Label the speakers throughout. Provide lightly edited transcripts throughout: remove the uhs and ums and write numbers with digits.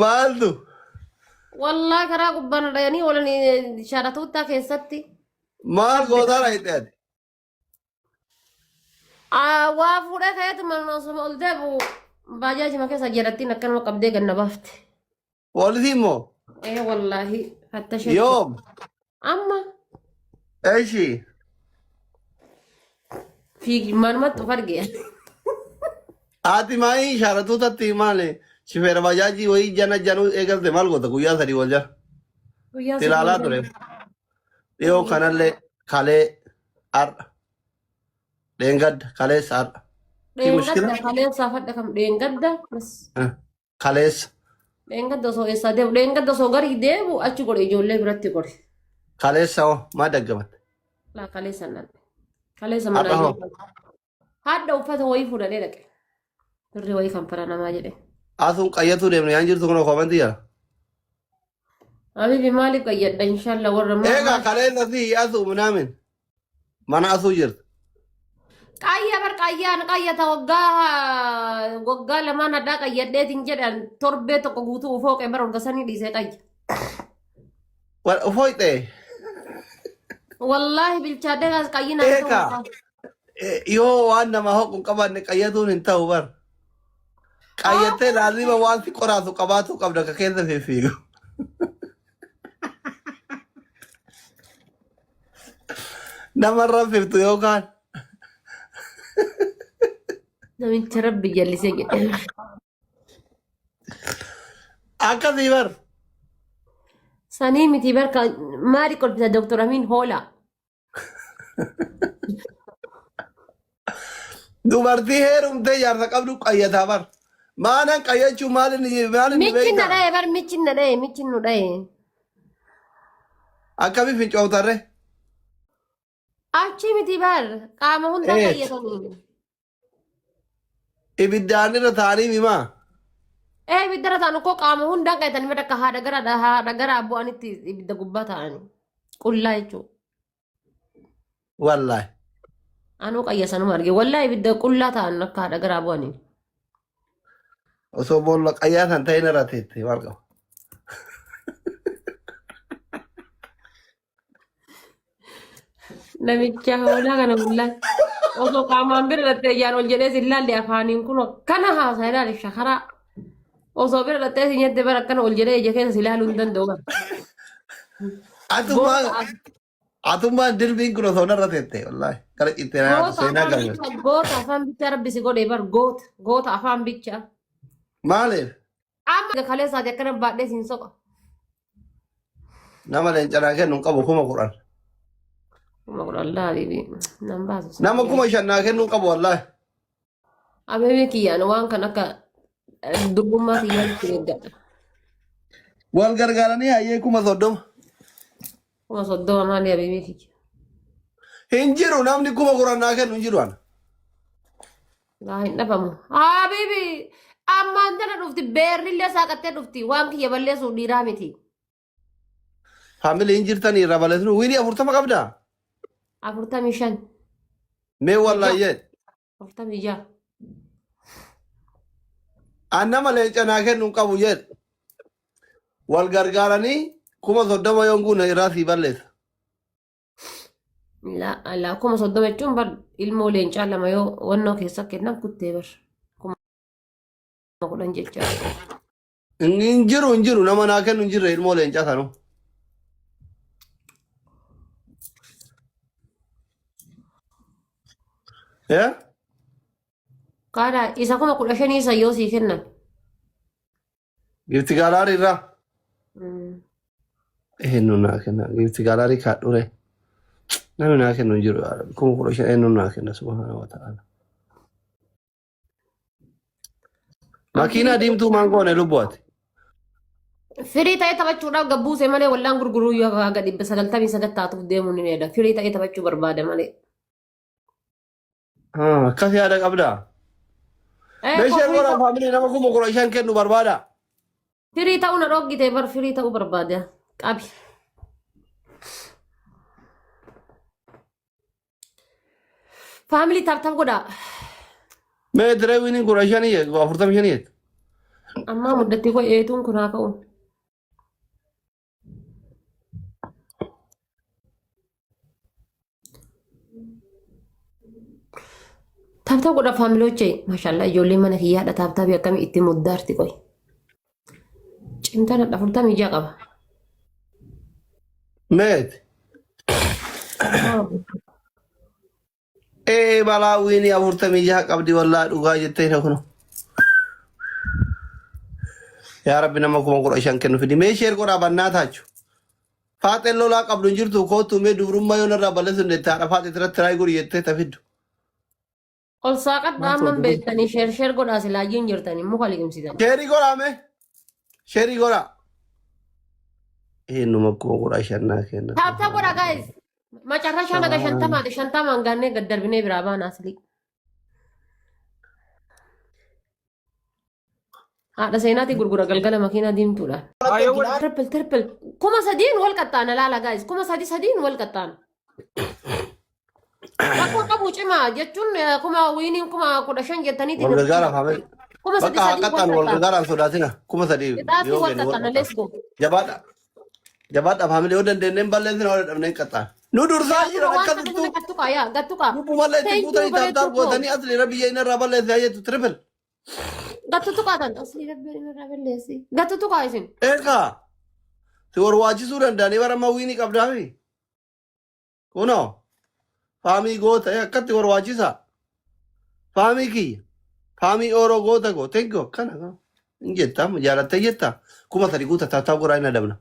Speaker 1: Maaltu?
Speaker 2: Wallaahi karaa gubbaan dhayanii oolan shaaratuuttaa keessatti.
Speaker 1: Maal gootaa dhayite ati?
Speaker 2: Waa fuudhee ka'eetuma osuma ol deebi'u baajaajima keessa jarattiin akkanuma qabdee ganna baafte.
Speaker 1: Poolisii immoo?
Speaker 2: Ee wallaahi fattashee.
Speaker 1: Yoom?
Speaker 2: Amma
Speaker 1: Eshi.
Speaker 2: fiigi manumatti of arge.
Speaker 1: Ati maayii shaaratuutatti maali? Shifeera baajaajii wayii jana januu eegalte maal goota guyyaa sadii wal jala?
Speaker 2: Guyyaa sadii
Speaker 1: Ilaalaa
Speaker 2: wal
Speaker 1: ture.
Speaker 2: jala.
Speaker 1: Dhiyoo kanallee kalee har'a. Dheengadda kaleessa har'a. Fi mushkila?
Speaker 2: Dheengadda kaleessa fadha kam dheengadda bas.
Speaker 1: Kaleessa.
Speaker 2: Dheengadda osoo eessaa deemu dheengadda osoo garii deemu achi godhe ijoollee biratti godhe.
Speaker 1: Kaleessa hoo maa daggamatte?
Speaker 2: Laa kaleessa nan. Kaleessa
Speaker 1: Har'a
Speaker 2: mana
Speaker 1: hoo?
Speaker 2: ijoollee. Hadha uffata wayii fuudhadhee dhaqe. Birri wayii kan fara namaa jedhe.
Speaker 1: Asuun qayyatuu deemne yaan jirtu kun koomantii jala.
Speaker 2: Habibi maaliif qayyadha inshallah warra maal
Speaker 1: Eegaa
Speaker 2: maal.
Speaker 1: kaleessa si asuu minaamin mana asuu jirtu.
Speaker 2: Qayya bar qayyaan qayyata waggaa waggaa lamaan hadhaa qayyadheetiin jedhan torbee tokko guutuu ufooqee bar olgasanii dhiisee qayya.
Speaker 1: Ufooyxee.
Speaker 2: Wallaahi bilchaadhee kaas qayyinaan ta'uu
Speaker 1: Eegaa
Speaker 2: isaa.
Speaker 1: yoo waan nama hoqu hin qabaanne qayyatuun hin ta'u bar. Qayyattee laazima waan si qoraasu qabaatuu qabda ka keessa fiffiigu. Namarra fiftu yookaan.
Speaker 2: Namicha rabbi jallisee jedhe.
Speaker 1: Akkasii bar.
Speaker 2: Sanii miti barka maali kolfisa Dr. Amin Hoolaa.
Speaker 1: Dubartii heerumtee jaarsa qabdu qayyataa bar. Maanan qayyachuu maal inni maal inni
Speaker 2: Michi na
Speaker 1: beektaa?
Speaker 2: dhaye bar michi na dhaye michi nu dhaye.
Speaker 1: Akkamii fincooftarre?
Speaker 2: Achi miti bar qaama hundaa
Speaker 1: Eet.
Speaker 2: qayyatanii.
Speaker 1: Ibiddaan irra taa'anii mimaa?
Speaker 2: Ee ibidda irra taa'an koo qaama hundaan qayyatanii miti akka haadha gara haadha gara bu'anitti ibidda gubbaa taa'anii. Qullaa jechuudha.
Speaker 1: Wallaahi.
Speaker 2: Anuu qayya sanuma arge. Wallaahi ibidda qullaa ta'an akka haadha garaa bu'anii.
Speaker 1: Osoo boolla qayyaa san ta'in irra teette maal qaba?
Speaker 2: Namicha hoolaa kana wallaahi. Osoo qaamaan bira dhattee ijaan ol jedhee sin laalle afaaniin kun akkana haasaa ilaali shakaraa. Osoo bira dhattee si nyatte bara akkana ol jedhee ija keessa si ilaaluu hin danda'u bara.
Speaker 1: Atummaan
Speaker 2: Goota
Speaker 1: atummaan dilbiin kun osoo narra teette wallaahi gara cittee na yaadu
Speaker 2: goota
Speaker 1: seenaa
Speaker 2: afaan
Speaker 1: galme.
Speaker 2: bicha goota afaan bicha rabbi si godhe bar goota goota afaan bicha.
Speaker 1: Maaliif?
Speaker 2: Amma kaleessaati akkana baadhee siin soqa.
Speaker 1: Nama leenca naa kennu hin qabu 10,000.
Speaker 2: 10,000 laa habiibi nan baasu.
Speaker 1: Nama 5,000 naa kennu hin qabu wallaahi.
Speaker 2: Habiibi kiyyaan waan kan akka durbummaa kiyyaatti eeggadha.
Speaker 1: Wal gargaaranii hayyee 30,000.
Speaker 2: 30,000 maali habiibi kiyya?
Speaker 1: Hin jiru namni 10,000 naa kennu hin jiru ana.
Speaker 2: Laa hin dhabamu. Habiibi ammaan tana dhufti beerrillee saaqattee dhufti waan kiyya balleessuuf dhiiraa miti.
Speaker 1: Faamilii hin jirtanii irraa balleessinu wiinii 40 qabdaa?
Speaker 2: 45.
Speaker 1: Mee wallaahi jee.
Speaker 2: 46.
Speaker 1: An nama leenca naa kennu hin qabu jedhe. Wal gargaaranii 30,000 yoon guune irraa sii balleessa.
Speaker 2: Laa laa 30,000 jechuun bar ilmoo leencaa lama yoo wannoo keessa kennan kuttee bar 10,000 jechaa.
Speaker 1: Hin jiru hin jiru nama naa kennu hin jirre ilmoo leencaa sanuu. Eh?
Speaker 2: Kaadha isa 15,000 isa yoo sii kennan.
Speaker 1: Gifti gaalaarii irraa. Eenyu naa kenna gifti gaalaarii kaadhure. Namni naa kennu hin jiru. 15,000 eenyu naa kenna subhaana wa ta'ala. Makiinaa diimtuu maan goone lubbu ati.
Speaker 2: Firii ta'ee taphachuudhaaf gabbuuse malee wallaan gurguruu yoo haga 999 taatuuf deemuu ni meeda. Firii ta'ee taphachuu barbaada malee.
Speaker 1: Akkas yaada qabdaa. Meeshaan godhaa faamilii nama 15,000 kennu barbaada.
Speaker 2: Firii ta'uu na dhoggite bar firii ta'uu barbaada. Qabi. Faamilii tap tap godhaa.
Speaker 1: Mee diree winiin 15 45 jettu.
Speaker 2: Ammaa muddatti koo eetuun kun haa ka'u. Tap tap godha faamiloche. Maashaallah ijoolleen mana kiyyaadha tap tapii akkamii itti muddaarti qoy. Cimtaan hadha 46 qaba.
Speaker 1: Meet. Ee balaa wiinii 46 qabdi wallaa dhugaa jettee na kuno. Yaa Rabbi nama 15,000 kennu fidi. Mee share godhaa bannaa taachu. Faaxeen lolaa qabdu hin jirtu kootu mee dubrummaa yoo narraa balleessu hin haadha faaxee irratti tiraay godhi jettee tafiddu.
Speaker 2: Ol saaqadhaa
Speaker 1: Maal
Speaker 2: amman
Speaker 1: tolchu?
Speaker 2: beektanii share share godhaa silaayyuu hin jirtanii muka liqimsitan.
Speaker 1: Sheerii godhaa mee. Sheerii godhaa. Eenyuma 15,000 naa kenna.
Speaker 2: Tap tap godhaa guys. Macarrashaa naga 50ti 50n gaannee gad darbinee biraa baana aslii. Haadha seenaatii gurgura galgala makiinaa diimtuudhaan. Triple triple 3,000 wal qaxxaana laala guys 3,000 sadiin wal qaxxaana. Rakkoo qabu cimaa jechuun kuma wiiniin 15,000 jettaniiti.
Speaker 1: Wal gargaara faamee.
Speaker 2: 3,000
Speaker 1: Bakka haa
Speaker 2: sadiin wal
Speaker 1: qaxxaanu wal
Speaker 2: qaxxaana.
Speaker 1: gargaaraan sodaatina. 3,000
Speaker 2: Qixaatii
Speaker 1: yoo
Speaker 2: wal
Speaker 1: kennu wal
Speaker 2: qaxxaana
Speaker 1: qaxxaana.
Speaker 2: let's go.
Speaker 1: Jabaadha. Jabaadha faamilii yoo dandeenyeen balleessina yoo dadhabneen hin qaxxaana. Nu dursaa jiran
Speaker 2: Waan
Speaker 1: akkasittuu
Speaker 2: kana gattuqaa yaa gattuqaa.
Speaker 1: lubbuu mallee itti
Speaker 2: Thank you
Speaker 1: guutanii
Speaker 2: bareedduu
Speaker 1: tap tap
Speaker 2: koo.
Speaker 1: gootanii asli irra biyya inni irraa balleesse haa jettu triple.
Speaker 2: Gattu tuqaa tan asli rabbiin irraa balleessi. Gattu tuqaa isin.
Speaker 1: Eegaa si warwaachisuu danda'anii bara amma wiinii qabdaafi. Kunoo faamii goota akkatti warwaachisa. Faamii kiyya. Faamii ooroo goota koo thank you akkana hin jetta jaalattee jetta 3,000 guuta tap tap godhaa hin adabna.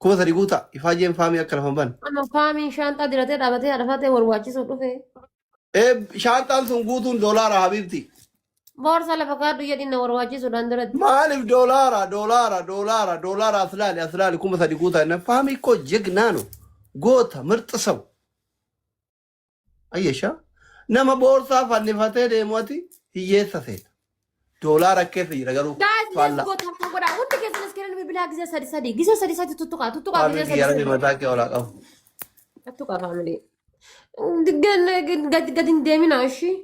Speaker 1: 3,000 guuta ifaajeen faamii akka lafa hin banne.
Speaker 2: Amma faamiin shaanxaa diratee dhaabatee haadha faatee warwaachisuu dhufe.
Speaker 1: Ee shaanxaan sun guutuun doolaara habiibti.
Speaker 2: Boorsaa lafa kaadhu jedhin na warwaachisuudhaan duratti.
Speaker 1: Maaliif doolaara doolaara doolaara doolaara as laali as laali 3,000 guutaa inni faamii koo jegnaanu goota mirxi sabu. Ayyesha nama boorsaa fannifatee deemu ati hiyyeessa seeta. Doolaara keessa jira garuu
Speaker 2: Guys, let's
Speaker 1: faallaa.
Speaker 2: go tap tap godhaa. Hundi keessan iskiriin bilbilaa gisee sadi sadi. Gisee sadi sadi tuttuqaa tuttuqaa
Speaker 1: Faamii
Speaker 2: gisee sadi
Speaker 1: kiyya rabbi
Speaker 2: sadi.
Speaker 1: mataa kee olaa qabu.
Speaker 2: Tuttuqaa faamilii. Gad gad hin deeminaa ishii.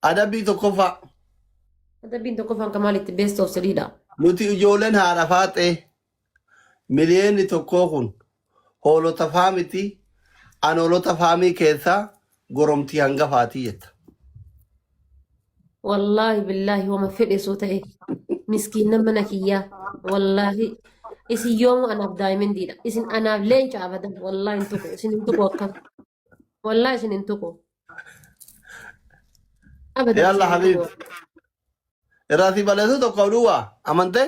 Speaker 1: Adabbii tokkoffaa.
Speaker 2: Adabbiin tokkoffaan kan maalitti best of threedha.
Speaker 1: Nuti ijoolleen haadha faaxee 1 million kun hoolota faamiti an hoolota faamii keessaa goromtii hangafaatii jetta.
Speaker 2: Wallaahi billaahi wama fedhe soo ta'e miskiinna mana kiyyaa wallaahi isin yoomuu anaaf daayimendiidha isin anaaf leenca abadan wallaahi hin tuqu isin hin tuqu akkam wallaahi isin hin tuqu abadan
Speaker 1: Yalla
Speaker 2: isin hin
Speaker 1: habiib.
Speaker 2: tuqu.
Speaker 1: Irraa si balleessuu tokko duwwaa amantee?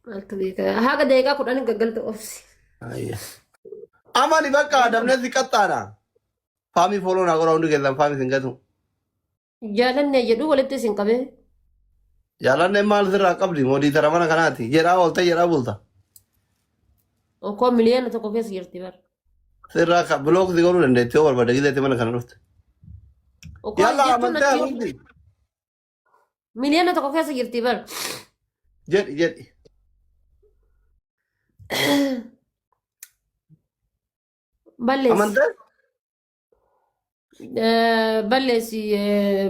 Speaker 2: Maaltu beeka haga daqiiqaa 10 gaggalta obsi.
Speaker 1: Amani bakka adamnee si qaxxaana. Faamii follow naa godhaa hundi keessan faamii sin gatu.
Speaker 2: Jaalannee jedhu walitti isin qabee.
Speaker 1: Jaalanneen maal sirraa qabdi moodii tara mana kanaati jedhaa oolte jedhaa bulta.
Speaker 2: Okkoo 1 million keessa jirti bar.
Speaker 1: Sirraa ka block si godhuu dandeetti yoo barbaadde gizeetti mana kana dhufte.
Speaker 2: Okkoo
Speaker 1: Yalla
Speaker 2: jechuun
Speaker 1: amantee
Speaker 2: achi
Speaker 1: habiibti.
Speaker 2: 1 million keessa jirti bar.
Speaker 1: Jedhi jedhi.
Speaker 2: Balleessi.
Speaker 1: Amantee?
Speaker 2: Balleessi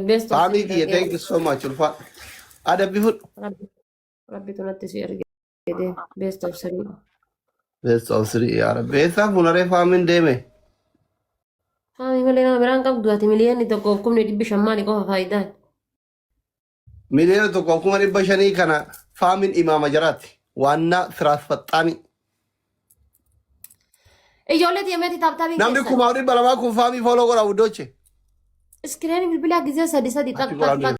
Speaker 2: best of
Speaker 1: Faamii
Speaker 2: three
Speaker 1: kiyya thank you so much ulfaa. Adabbi fudhu.
Speaker 2: Rabbi rabbitu natti si erge best of three.
Speaker 1: Best of three yaa rabbi. Eessaa fuunaree faamiin deeme?
Speaker 2: Faamii malee nama biraan qabdu ati 1,500,000 maali qofa faayidaan.
Speaker 1: 1,500,000 kana faamiin imaama jaraati. Waannaa siraas faxxaami.
Speaker 2: Ijoollee tiyameeti tap tapiin
Speaker 1: Namni
Speaker 2: keessan.
Speaker 1: 200,000 kun faamii follow godha wuddooche.
Speaker 2: Iskiriinii bilbilaa gisee sadi sadi
Speaker 1: Achi
Speaker 2: xaq
Speaker 1: godhaa
Speaker 2: xaq xaq.